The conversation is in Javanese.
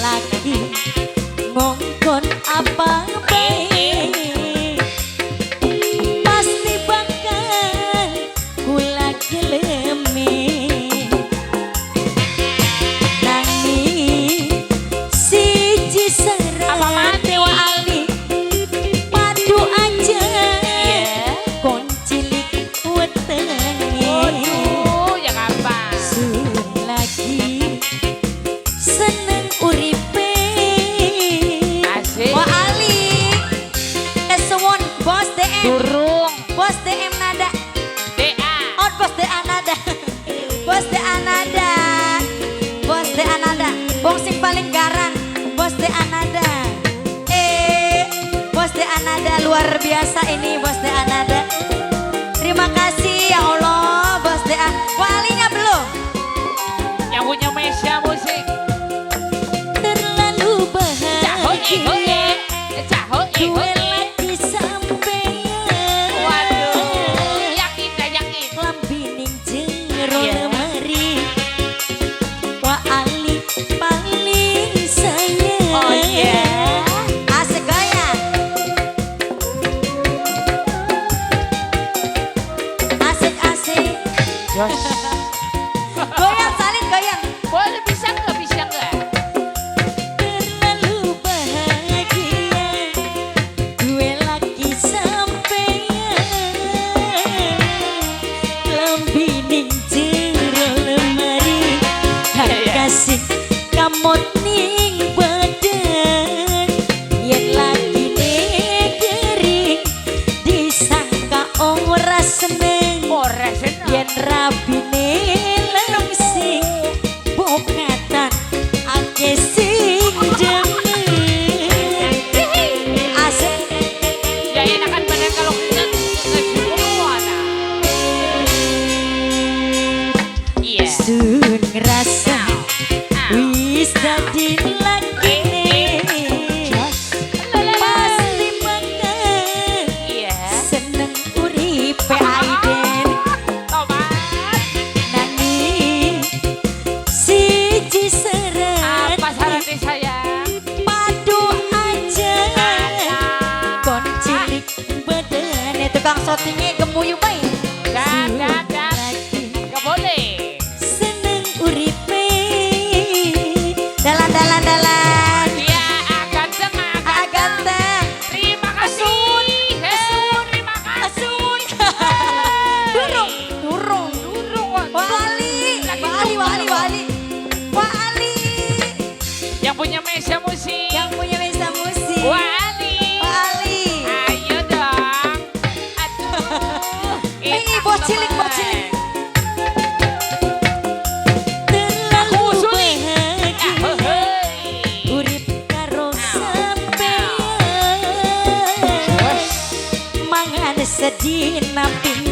Laki ngongkon apa bae, pasti bakal kula geleme. Nanging siji Apa syarat, mati? Wa Ali, padu aja kon cilik wetenge. Waduh, ya kapan? Sun lagi seneng uripe. Asik. Wa Ali, kesuwun Bos DM. Durung. Bos DM nada. DA. Oh, Bos DA nada. Bos DA nada. Bos DA nada. Wong sing paling garang Bos DA nada. Eh, Bos DA nada luar biasa ini Bos DA nada. Terima kasih ya Allah, Bos DA. Walinya belum? Yang punya Mesya Musik. Terlalu Caho iho bahagia e. Caho iho duwe e. laki sampeyan. Waduh, yakin dah yakin. Klambi ning jero lemari, Wa Ali paling sayang. Oh iya. Asik goyang. Asik asik. Jos. Goyang salin goyang. Boleh, bisa nggak, bisa nggak? Terlalu bahagia duwe laki sampeyan. Klambi ning jero lemari, Iya. kasih kamot ning badan. Yen lakine kering disangka ora seneng. Ora seneng. Yen rabine langsing bokatan akeh sing demen. Asik. Ya enakan bener kalau kita nge. Iya. Sun ngerasa wis dadi lakine, pasti bakal seneng uripe Aiden. Tomat. Nanging siji syarat. Apa syaratnya, sayang? Padu aja kon cilik badane. Tukang syutingnya gemuyu bae. Dah, dah, dah. Lagi Gak boleh. Seneng uripe. Dalan dalan dalan. Iya, ganteng, ah, Ah, ganteng. Terima kasih. Hei, terima kasih. Asun. Durung durung. Durung kok. Wali. Lagi Wali wali durung. Wali wali. Yang punya Mesya Musik. Yang punya Mesya Musik. Wali. Wali. Ayo dong. Aduh. Ini Enak bos cilik, bos teman. Cilik. Terlalu Aku sulit. bahagia Hei. urip karo sampeyan. Mangan sedina ping